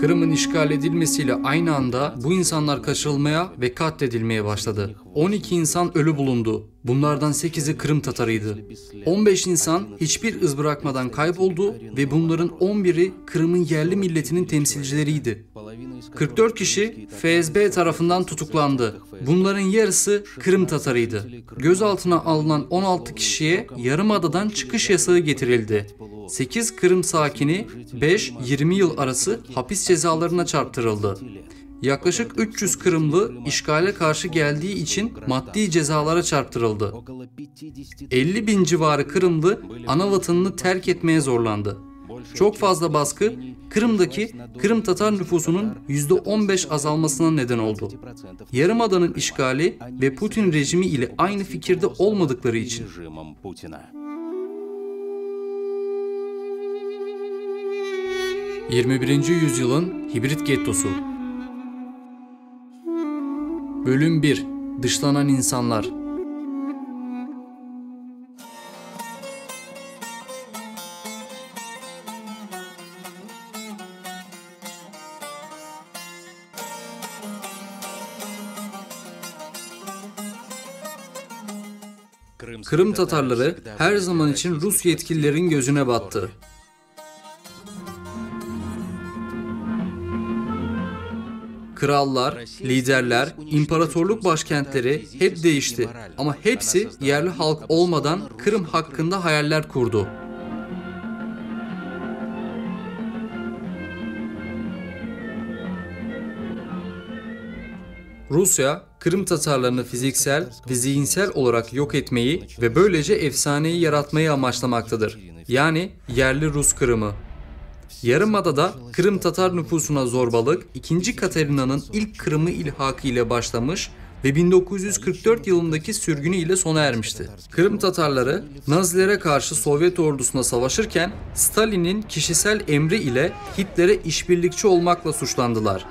Kırım'ın işgal edilmesiyle aynı anda bu insanlar kaçırılmaya ve katledilmeye başladı. 12 insan ölü bulundu. Bunlardan 8'i Kırım Tatarıydı. 15 insan hiçbir iz bırakmadan kayboldu ve bunların 11'i Kırım'ın yerli milletinin temsilcileriydi. 44 kişi FSB tarafından tutuklandı. Bunların yarısı Kırım Tatarıydı. Gözaltına alınan 16 kişiye yarımadadan çıkış yasağı getirildi. 8 Kırım sakini 5-20 yıl arası hapis cezalarına çarptırıldı. Yaklaşık 300 Kırımlı işgale karşı geldiği için maddi cezalara çarptırıldı. 50 bin civarı Kırımlı ana vatanını terk etmeye zorlandı. Çok fazla baskı Kırım'daki Kırım Tatar nüfusunun %15 azalmasına neden oldu. Yarımadanın işgali ve Putin rejimi ile aynı fikirde olmadıkları için. 21. yüzyılın hibrit gettosu. Bölüm 1. Dışlanan insanlar. Kırım Tatarları her zaman için Rus yetkililerin gözüne battı. Krallar, liderler, imparatorluk başkentleri hep değişti ama hepsi yerli halk olmadan Kırım hakkında hayaller kurdu. Rusya, Kırım Tatarlarını fiziksel ve zihinsel olarak yok etmeyi ve böylece efsaneyi yaratmayı amaçlamaktadır. Yani yerli Rus Kırımı. Yarımada'da Kırım Tatar nüfusuna zorbalık 2. Katarina'nın ilk Kırım'ı ilhakı ile başlamış ve 1944 yılındaki sürgünü ile sona ermişti. Kırım Tatarları Nazilere karşı Sovyet ordusuna savaşırken Stalin'in kişisel emri ile Hitler'e işbirlikçi olmakla suçlandılar.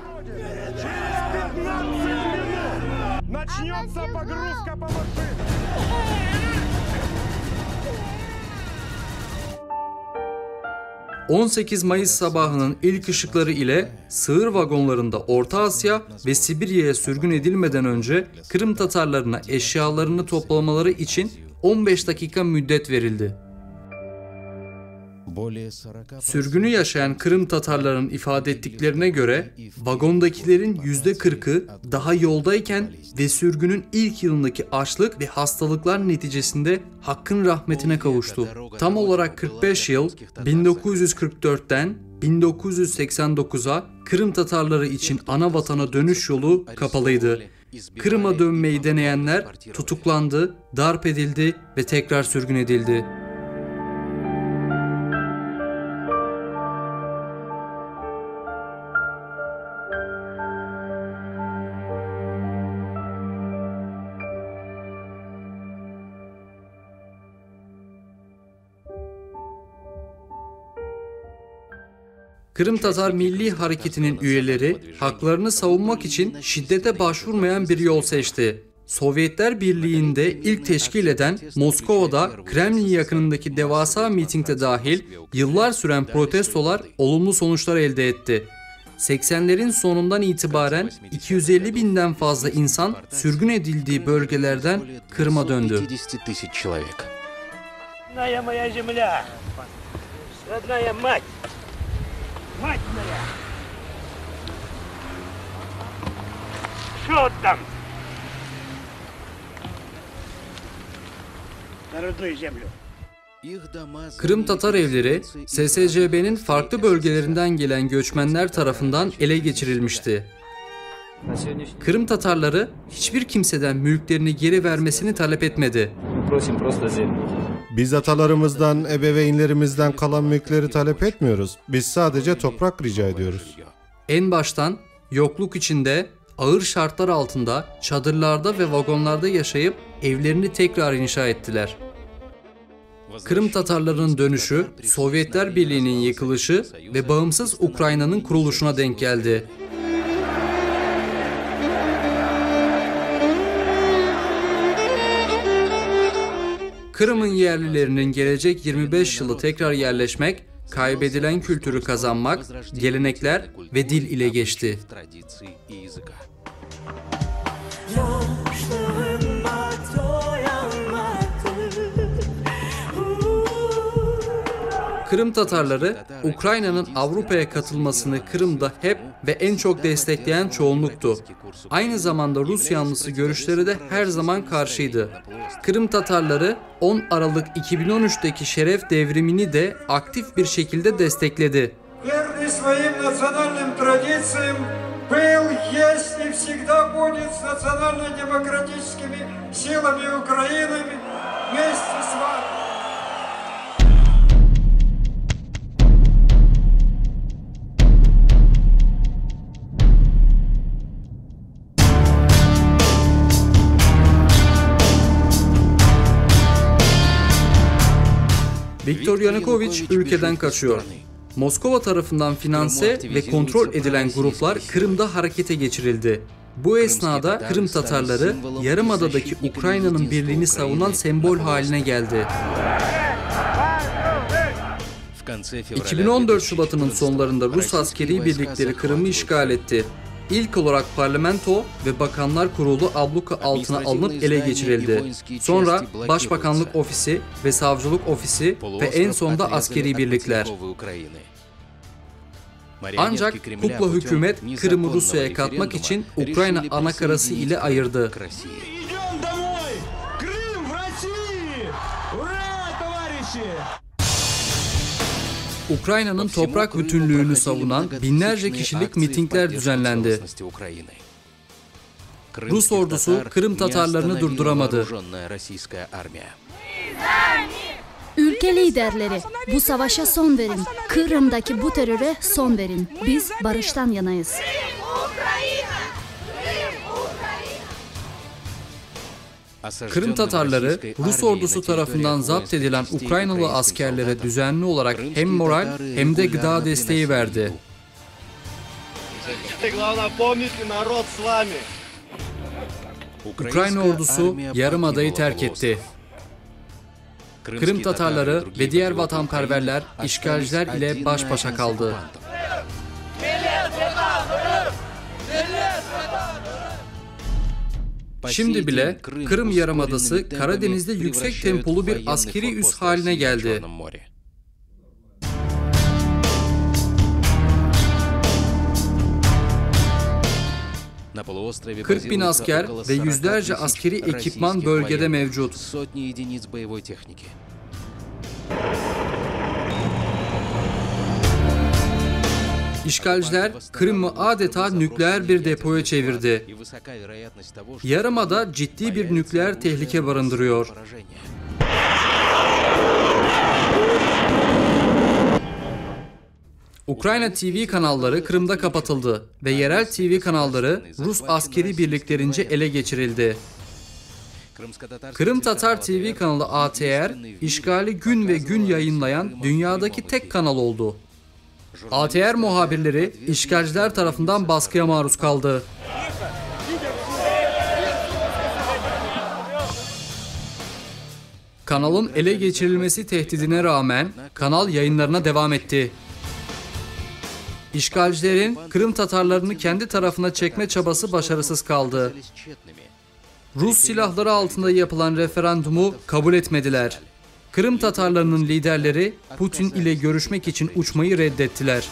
Начнется погрузка по машинам. 18 Mayıs sabahının ilk ışıkları ile sığır vagonlarında Orta Asya ve Sibirya'ya sürgün edilmeden önce Kırım Tatarlarına eşyalarını toplamaları için 15 dakika müddet verildi. Sürgünü yaşayan Kırım Tatarlarının ifade ettiklerine göre vagondakilerin %40'ı daha yoldayken ve sürgünün ilk yılındaki açlık ve hastalıklar neticesinde Hakk'ın rahmetine kavuştu. Tam olarak 45 yıl 1944'ten 1989'a Kırım Tatarları için ana vatana dönüş yolu kapalıydı. Kırım'a dönmeyi deneyenler tutuklandı, darp edildi ve tekrar sürgün edildi. Kırım Tatar Milli Hareketi'nin üyeleri haklarını savunmak için şiddete başvurmayan bir yol seçti. Sovyetler Birliği'nde ilk teşkil eden Moskova'da Kremlin yakınındaki devasa mitingde dahil yıllar süren protestolar olumlu sonuçlar elde etti. 80'lerin sonundan itibaren 250 binden fazla insan sürgün edildiği bölgelerden Kırım'a döndü. 50 тысяч человек. Родная моя земля, родная мать, мать моя. Что там? На родную землю. Kırım Tatar evleri SSCB'nin farklı bölgelerinden gelen göçmenler tarafından ele geçirilmişti. Kırım Tatarları hiçbir kimseden mülklerini geri vermesini talep etmedi. Просим просто землю. Biz atalarımızdan, ebeveynlerimizden kalan mülkleri talep etmiyoruz. Biz sadece toprak rica ediyoruz. En baştan yokluk içinde ağır şartlar altında çadırlarda ve vagonlarda yaşayıp evlerini tekrar inşa ettiler. Kırım Tatarlarının dönüşü, Sovyetler Birliği'nin yıkılışı ve bağımsız Ukrayna'nın kuruluşuna denk geldi. Kırım'ın yerlilerinin gelecek 25 yılı tekrar yerleşmek Kaybedilen kültürü kazanmak, gelenekler ve dil ile geçti. Kırım Tatarları Ukrayna'nın Avrupa'ya katılmasını Kırım'da hep ve en çok destekleyen çoğunluktu. Aynı zamanda Rus yanlısı görüşlere de her zaman karşıydı. Kırım Tatarları 10 Aralık 2013'teki şeref devrimini de aktif bir şekilde destekledi. Верный своим национальным традициям, был, есть и всегда будет с национально-демократическими силами Украины вместе с вами. Viktor Yanukovych ülkeden kaçıyor. Moskova tarafından finanse ve kontrol edilen gruplar Kırım'da harekete geçirildi. Bu esnada Kırım Tatarları yarımadadaki Ukrayna'nın birliğini savunan sembol haline geldi. 2014 Şubat'ının sonlarında Rus askeri birlikleri Kırım'ı işgal etti. İlk olarak parlamento ve bakanlar kurulu abluka altına alınıp ele geçirildi. Sonra Başbakanlık ofisi ve savcılık ofisi ve en sonda askeri birlikler. Ancak kukla hükümet Kırım'ı Rusya'ya katmak için Ukrayna anakarası ile ayırdı. Идем домой! Крым в России! Ура, товарищи! Ukrayna'nın toprak bütünlüğünü savunan binlerce kişilik mitingler düzenlendi. Rus ordusu Kırım Tatarlarını durduramadı. Ülke liderleri bu savaşa son verin. Kırım'daki bu teröre son verin. Biz barıştan yanayız. Kırım Tatarları Rus ordusu tarafından zapt edilen Ukraynalı askerlere düzenli olarak hem moral hem de gıda desteği verdi. Главное, помните, народ с вами. Ukrayna ordusu yarımadayı terk etti. Kırım Tatarları ve diğer vatanperverler işgalciler ile baş başa kaldı. Şimdi bile Kırım Yarımadası Karadeniz'de yüksek tempolu bir askeri üs haline geldi. 40 bin asker ve yüzlerce askeri ekipman bölgede mevcut. İşgalciler Kırım'ı adeta nükleer bir depoya çevirdi. Yarımada ciddi bir nükleer tehlike barındırıyor. Ukrayna TV kanalları Kırım'da kapatıldı ve yerel TV kanalları Rus askeri birliklerince ele geçirildi. Kırım Tatar TV kanalı ATR, işgali gün ve gün yayınlayan dünyadaki tek kanal oldu. ATR muhabirleri işgalciler tarafından baskıya maruz kaldı. Kanalın ele geçirilmesi tehdidine rağmen kanal yayınlarına devam etti. İşgalcilerin Kırım Tatarlarını kendi tarafına çekme çabası başarısız kaldı. Rus silahları altında yapılan referandumu kabul etmediler. Kırım Tatarlarının liderleri Putin ile görüşmek için uçmayı reddettiler.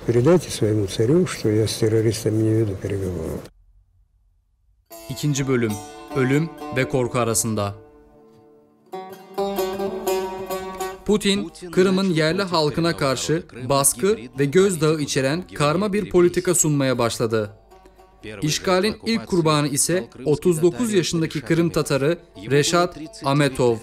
Передайте своему царю, что я с террористами не веду переговоров. İkinci bölüm Ölüm ve korku arasında. Putin, Kırım'ın yerli halkına karşı baskı ve gözdağı içeren karma bir politika sunmaya başladı. İşgalin ilk kurbanı ise 39 yaşındaki Kırım Tatarı Reşat Ametov.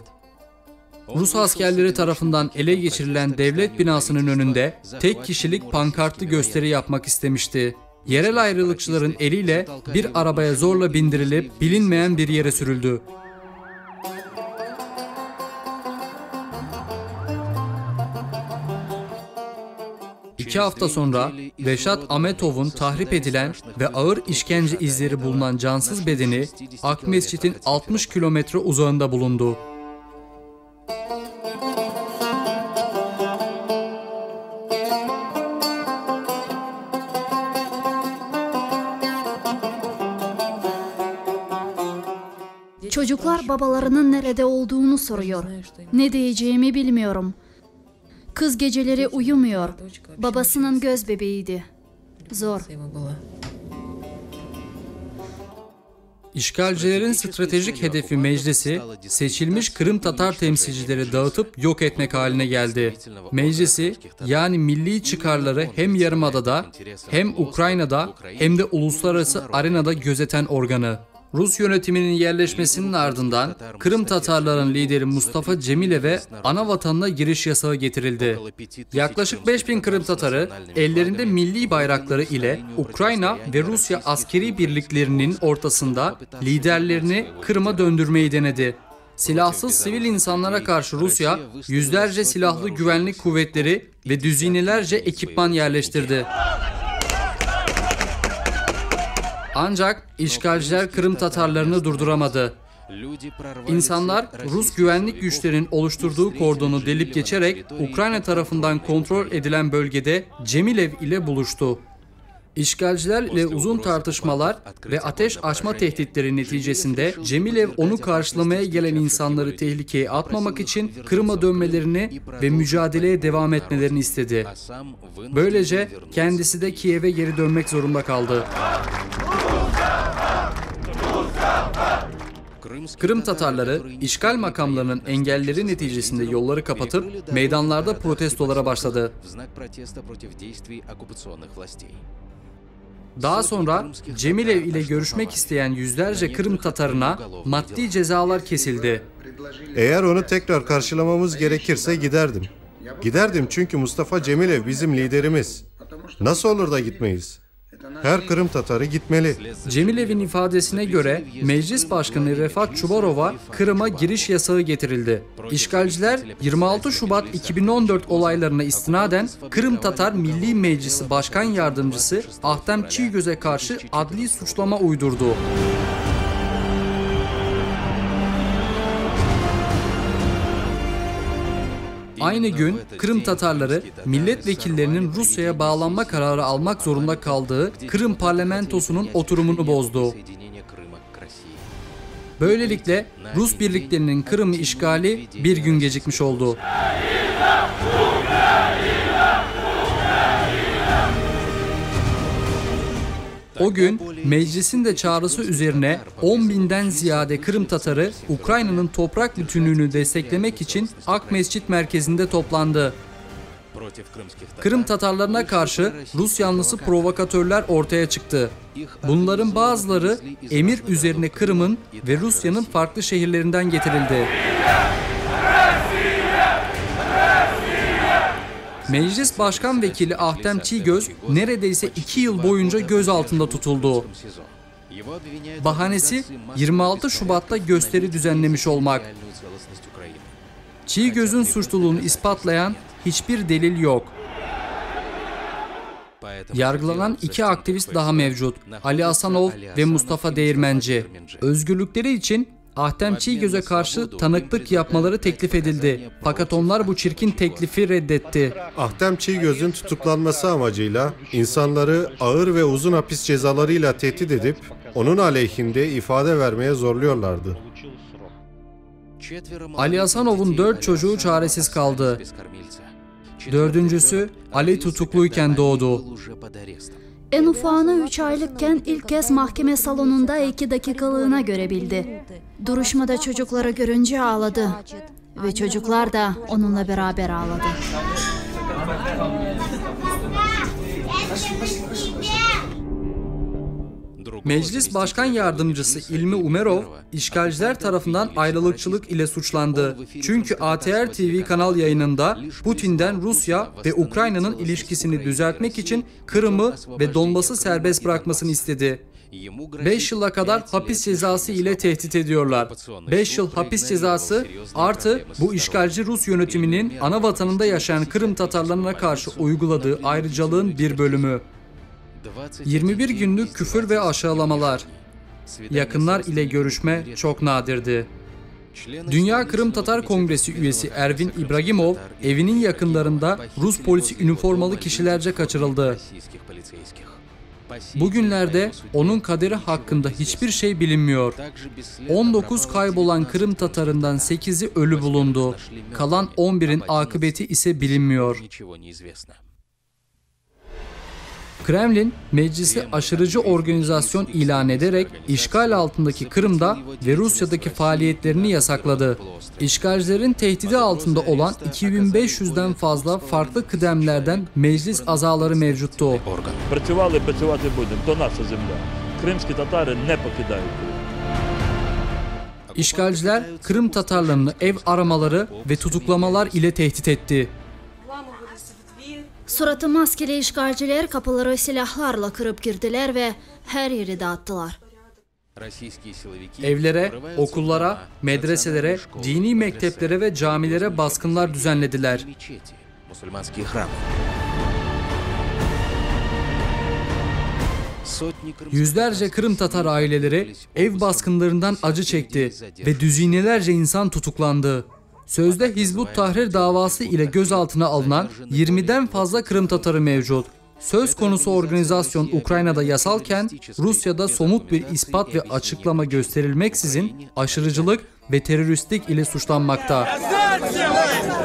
Rus askerleri tarafından ele geçirilen devlet binasının önünde tek kişilik pankartlı gösteri yapmak istemişti. Yerel ayrılıkçıların eliyle bir arabaya zorla bindirilip bilinmeyen bir yere sürüldü. İki hafta sonra Reşat Ametov'un tahrip edilen ve ağır işkence izleri bulunan cansız bedeni Akmescit'in 60 kilometre uzağında bulundu. Çocuklar babalarınıñ nerede olduğunu soruyor. Ne deyeceğimi bilmiyorum. Qız geceleri uyumuyor. Babasınıñ köz bebeğiydi. Zor. İşgalcilerin stratejik hedefi meclisi, seçilmiş Kırım Tatar temsilcileri dağıtıp yok etmek haline geldi. Meclisi, yani milli çıkarları hem yarımadada, hem Ukrayna'da hem de uluslararası arenada gözeten organı. Rus yönetiminin yerleşmesinin ardından Kırım Tatarların lideri Mustafa Cemilev'e ana vatanına giriş yasağı getirildi. Yaklaşık 5000 Kırım Tatarı ellerinde milli bayrakları ile Ukrayna ve Rusya askeri birliklerinin ortasında liderlerini Kırım'a döndürmeyi denedi. Silahsız sivil insanlara karşı Rusya yüzlerce silahlı güvenlik kuvvetleri ve düzinelerce ekipman yerleştirdi. Ancak işgalciler Kırım Tatarlarını durduramadı. İnsanlar Rus güvenlik güçlerinin oluşturduğu kordonu delip geçerek Ukrayna tarafından kontrol edilen bölgede Cemilev ile buluştu. İşgalciler ile uzun tartışmalar ve ateş açma tehditleri neticesinde Cemilev onu karşılamaya gelen insanları tehlikeye atmamak için Kırım'a dönmelerini ve mücadeleye devam etmelerini istedi. Böylece kendisi de Kiev'e geri dönmek zorunda kaldı. Kırım Tatarları işgal makamlarının engelleri neticesinde yolları kapatıp meydanlarda protestolara başladı. Daha sonra Cemilev ile görüşmek isteyen yüzlerce Kırım Tatarına maddi cezalar kesildi. Eğer onu tekrar karşılamamız gerekirse giderdim. Giderdim çünkü Mustafa Cemilev bizim liderimiz. Nasıl olur da gitmeyiz? Her Kırım Tatarı gitmeli. Cemilev'in ifadesine göre Meclis Başkanı Refat Çubarov'a Kırım'a giriş yasağı getirildi. İşgalciler 26 Şubat 2014 olaylarına istinaden Kırım Tatar Milli Meclisi Başkan Yardımcısı Ahtem Çiğgöz'e karşı adli suçlama uydurdu. Aynı gün Kırım Tatarları milletvekillerinin Rusya'ya bağlanma kararı almak zorunda kaldığı Kırım Parlamentosu'nun oturumunu bozdu. Böylelikle Rus birliklerinin Kırım'ı işgali bir gün gecikmiş oldu. O gün meclisin de çağrısı üzerine 10 binden ziyade Kırım Tatarı Ukrayna'nın toprak bütünlüğünü desteklemek için Akmescit merkezinde toplandı. Kırım Tatarlarına karşı Rus yanlısı provokatörler ortaya çıktı. Bunların bazıları emir üzerine Kırım'ın ve Rusya'nın farklı şehirlerinden getirildi. Meclis Başkan Vekili Ahtem Çiğgöz neredeyse 2 yıl boyunca gözaltında tutuldu. Bahanesi 26 Şubat'ta gösteri düzenlemiş olmak. Çiğgöz'ün suçluluğunu ispatlayan hiçbir delil yok. Yargılanan iki aktivist daha mevcut. Ali Hasanov ve Mustafa Değirmenci. Özgürlükleri için Ahtem Çiğgöz'e karşı tanıklık yapmaları teklif edildi. Fakat onlar bu çirkin teklifi reddetti. Ahtem Çiğgöz'ün tutuklanması amacıyla insanları ağır ve uzun hapis cezalarıyla tehdit edip onun aleyhinde ifade vermeye zorluyorlardı. Ali Hasanov'un 4 çocuğu çaresiz kaldı. Dördüncüsü Ali tutukluyken doğdu. En ufağını 3 aylıkken ilk kez mahkeme salonunda 2 dakikalığına görebildi. Duruşmada çocukları görünce ağladı. Ve çocuklar da onunla beraber ağladı. Meclis Başkan Yardımcısı İlmi Umerov, işgalciler tarafından ayrılıkçılık ile suçlandı. Çünkü ATR TV kanal yayınında Putin'den Rusya ve Ukrayna'nın ilişkisini düzeltmek için Kırım'ı ve Donbas'ı serbest bırakmasını istedi. 5 yıla kadar hapis cezası ile tehdit ediyorlar. 5 yıl hapis cezası artı bu işgalci Rus yönetiminin ana vatanında yaşayan Kırım Tatarlarına karşı uyguladığı ayrıcalığın bir bölümü. 21 günlük küfür ve aşağılamalar. Yakınlar ile görüşme çok nadirdi. Dünya Kırım Tatar Kongresi üyesi Ervin İbragimov evinin yakınlarında Rus polisi üniformalı kişilerce kaçırıldı. Bugünlerde onıñ kaderi hakkında hiçbir şey bilinmiyor. 19 kaybolan Kırım Tatarından 8'i ölü bulundu. Kalan 11'in akıbeti ise bilinmiyor. Kremlin, meclisi aşırıcı organizasyon ilan ederek işgal altındaki Kırım'da ve Rusya'daki faaliyetlerini yasakladı. İşgalcilerin tehdidi altında olan 2500'den fazla farklı kıdemlerden meclis azaları mevcuttu. Працювали, працювати будемо. То наша земля. Кримські татари не покидають. İşgalciler Kırım Tatarlarını ev aramaları ve tutuklamalar ile tehdit etti. Suratı maskeli işgalciler kapıları silahlarla kırıp girdiler ve her yeri dağıttılar. Evlere, okullara, medreselere, dini mekteplere ve camilere baskınlar düzenlediler. Yüzlerce Kırım Tatar aileleri ev baskınlarından acı çekti ve düzinelerce insan tutuklandı. Sözde Hizbut Tahrir davası ile gözaltına alınan 20'den fazla Kırım Tatarı mevcut. Söz konusu organizasyon Ukrayna'da yasalken Rusya'da somut bir ispat ve açıklama gösterilmeksizin aşırıcılık ve teröristlik ile suçlanmakta.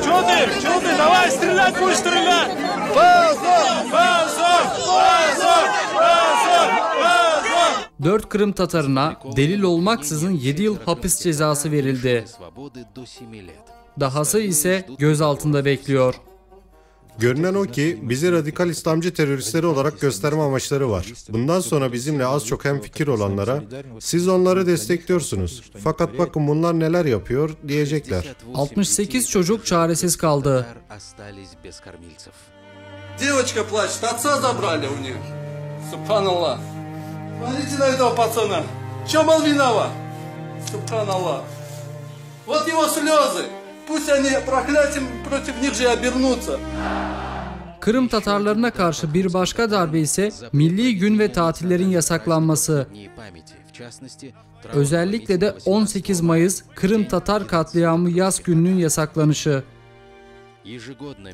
Чё ты? Чё ты? Давай стрелять будешь стрелять! Позор! Позор! Позор! Позор! Позор! 4 Kırım Tatarına delil olmaksızın 7 yıl hapis cezası verildi. Dahası ise gözaltında bekliyor. Görünen o ki bizi radikal İslamcı teröristleri olarak gösterme amaçları var. Bundan sonra bizimle az çok hemfikir olanlara siz onları destekliyorsunuz. Fakat bakın bunlar neler yapıyor diyecekler. 68 çocuk çaresiz kaldı. Девочка плачет, отца забрали у нее. Субханаллах. Смотрите на этого пацана. Чем он виноват? Субханаллах. Вот его слезы. Пусть они проклятием против них же и обернутся. Kırım Tatarlarına karşı bir başka darbe ise milli gün ve tatillerin yasaklanması. Özellikle de 18 Mayıs Kırım Tatar katliamı yas gününün yasaklanışı.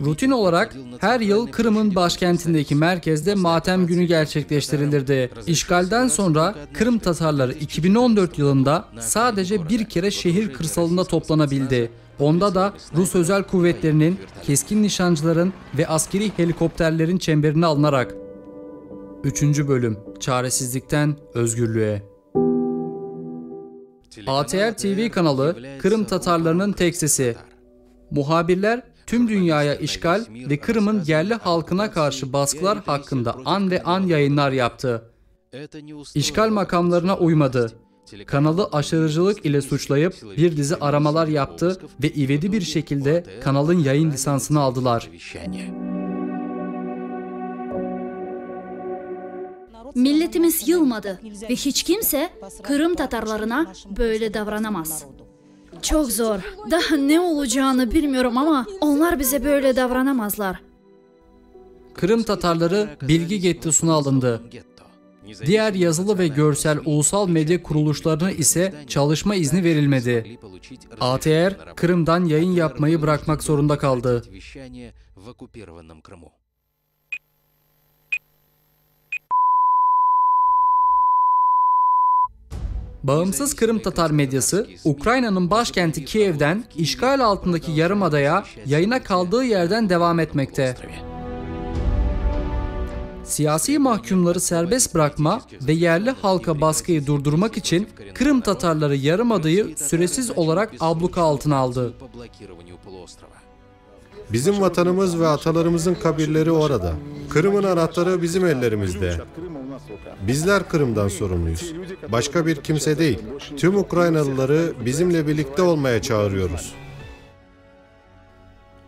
Rutin olarak her yıl Kırım'ın başkentindeki merkezde matem günü gerçekleştirilirdi. İşgalden sonra Kırım Tatarları 2014 yılında sadece bir kere şehir kırsalında toplanabildi. Onda da Rus özel kuvvetlerinin, keskin nişancıların ve askeri helikopterlerin çemberine alınarak. 3. Bölüm Çaresizlikten Özgürlüğe ATR TV kanalı Kırım Tatarlarının tek sesi. Muhabirler tüm dünyaya işgal ve Kırım'ın yerli halkına karşı baskılar hakkında an ve an yayınlar yaptı. İşgal makamlarına uymadı. Kanalı aşırıcılık ile suçlayıp bir dizi aramalar yaptı ve ivedi bir şekilde kanalın yayın lisansını aldılar. Milletimiz yılmadı ve hiç kimse Kırım Tatarlarına böyle davranamaz. Çok zor. Daha ne olacağını bilmiyorum ama onlar bize böyle davranamazlar. Kırım Tatarları bilgi gettosuna alındı. Diğer yazılı ve görsel ulusal medya kuruluşlarına ise çalışma izni verilmedi. ATR, Kırım'dan yayın yapmayı bırakmak zorunda kaldı. Bağımsız Kırım Tatar medyası, Ukrayna'nın başkenti Kiev'den işgal altındaki yarımadaya yayına kaldığı yerden devam etmekte. Siyasi mahkumları serbest bırakma ve yerli halka baskıyı durdurmak için Kırım Tatarları yarımadayı süresiz olarak abluka altına aldı. Bizim vatanımız ve atalarımızın kabirleri orada. Kırım'ın anahtarı bizim ellerimizde. Bizler Kırım'dan sorumluyuz. Başka bir kimse değil. Tüm Ukraynalıları bizimle birlikte olmaya çağırıyoruz.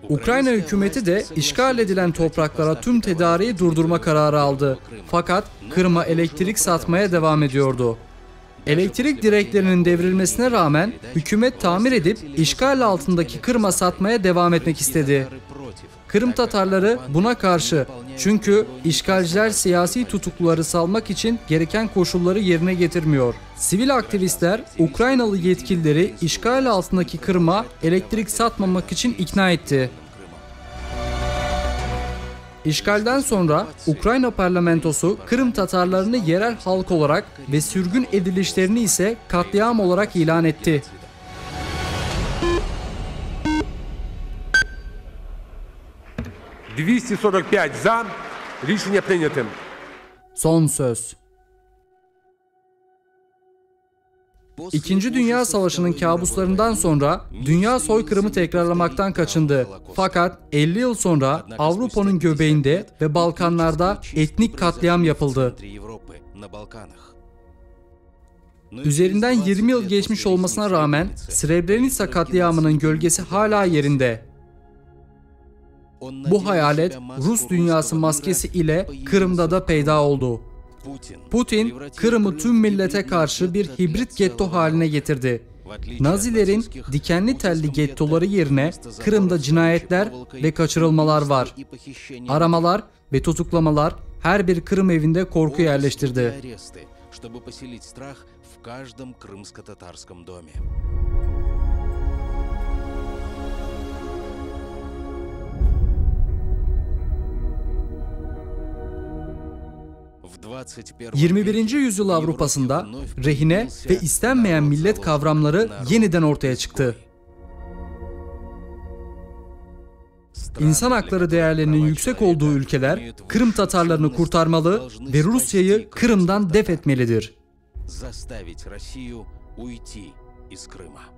Ukrayna hükümeti de işgal edilen topraklara tüm tedariği durdurma kararı aldı. Fakat Kırım'a elektrik satmaya devam ediyordu. Elektrik direklerinin devrilmesine rağmen hükümet tamir edip işgal altındaki Kırım'a satmaya devam etmek istedi. Kırım Tatarları buna karşı çünkü işgalciler siyasi tutukluları salmak için gereken koşulları yerine getirmiyor. Sivil aktivistler Ukraynalı yetkilileri işgal altındaki Kırım'a elektrik satmamak için ikna etti. İşgalden sonra Ukrayna parlamentosu Kırım Tatarlarını yerel halk olarak ve sürgün edilişlerini ise katliam olarak ilan etti. «245 за. Рішення прийнято. Son söz. İkinci Dünya Savaşı'nın kabuslarından sonra dünya soykırımı tekrarlamaktan kaçındı. Fakat 50 yıl sonra Avrupa'nın göbeğinde ve Balkanlarda etnik katliam yapıldı. Üzerinden 20 yıl geçmiş olmasına rağmen Srebrenica katliamının gölgesi hala yerinde. Bu hayalet Rus dünyası maskesi ile Kırım'da da peyda oldu. Putin, Kırım'ı tüm millete karşı bir hibrit getto haline getirdi. Nazilerin dikenli telli gettoları yerine Kırım'da cinayetler ve kaçırılmalar var. Aramalar ve tutuklamalar her bir Kırım evinde korku yerleştirdi. Чтобы поселить страх в каждом крымско-татарском доме. 21. yüzyıl Avrupa'sında rehine ve istenmeyen millet kavramları yeniden ortaya çıktı. İnsan hakları değerlerinin yüksek olduğu ülkeler Kırım Tatarlarını kurtarmalı ve Rusya'yı Kırım'dan def etmelidir. Заставить Россию уйти из Крыма.